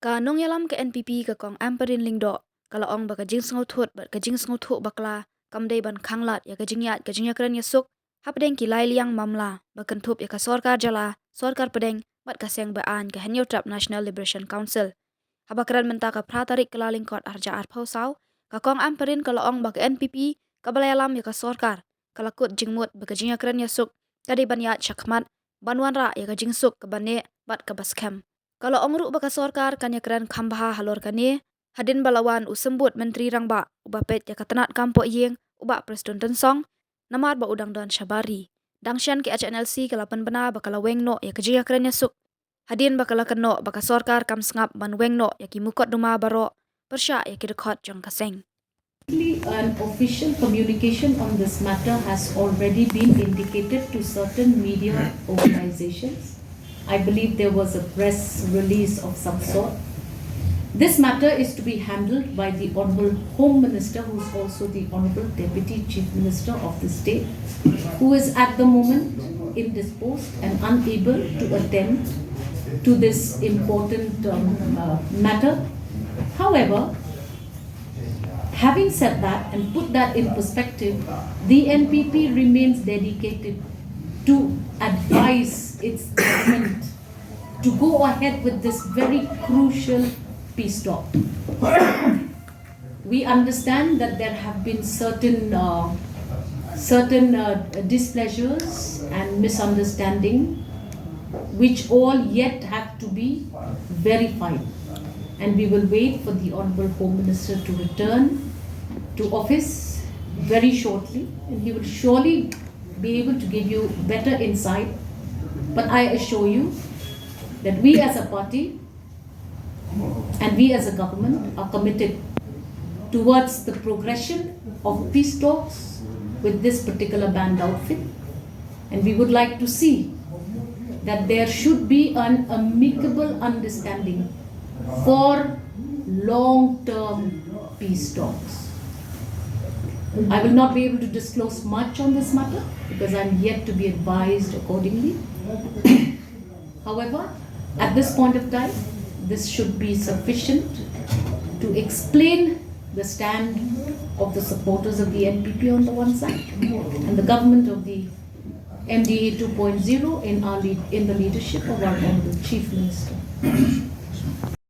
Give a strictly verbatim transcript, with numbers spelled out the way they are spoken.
Ka nongïalam ka N P P ka Kong Ampareen Lyngdoh ka la ong ba ka jingsngewthut bad ka jingsngewthuh bakla kam dei ban khanglad ïa ka jingïaid ka jingïakren ïasuk hapdeng ki lailiang mamla ba kynthup ïa ka sorkar jylla, sorkar pdeng bad ka seng beaiñ ka Hynñiewtrep National Liberation Council. Haba kren mynta ka phra tarik Kyllalyngkot arhajar arphew saw, ka Kong Ampareen ka la ong ba ka N P P kaba la ïalam ïa ka sorkar ka la kut jingmut ba ka jingïakren ïasuk ka dei ban ïaid shakhmat ban wanrah ïa ka jingsuk kaba neh bad kaba skhem. Ka la ong ruh ba ka sorkar kan ïakren kham bha halor kane hadien ba la wan u symbud Myntri Rangbah uba peit ïa ka tnat kam pohïing, u Bah Prestone Tynsong, namar ba u dang don shabar ri. Dang shen ka H N L C ka la pynbna ba ka la weng noh ïa ka jingïakren ïasuk hadien ba ka la kynnoh ba ka sorkar kam sngap ban weng noh ïa ki mukotduma baroh pyrshah ïa ki dkhot jong ka seng. An official communication on this matter has already been indicated to certain media organizations. I believe there was a press release of some sort. This matter is to be handled by the Honorable Home Minister, who is also the Honorable Deputy Chief Minister of the state, who is at the moment indisposed and unable to attend to this important um, uh, matter. However, having said that and put that in perspective, the N P P remains dedicated to advise its government to go ahead with this very crucial peace talk. We understand that there have been certain uh, certain uh, displeasures and misunderstanding, which all yet have to be verified. And we will wait for the Honorable Home Minister to return to office very shortly, and he will surely be able to give you better insight. But I assure you that we as a party and we as a government are committed towards the progression of peace talks with this particular banned outfit. And we would like to see that there should be an amicable understanding for long-term peace talks. I will not be able to disclose much on this matter because I'm yet to be advised accordingly. However, at this point of time, this should be sufficient to explain the stand of the supporters of the N P P on the one side and the government of the M D A two point zero in, our lead, in the leadership of our Honorable Chief Minister.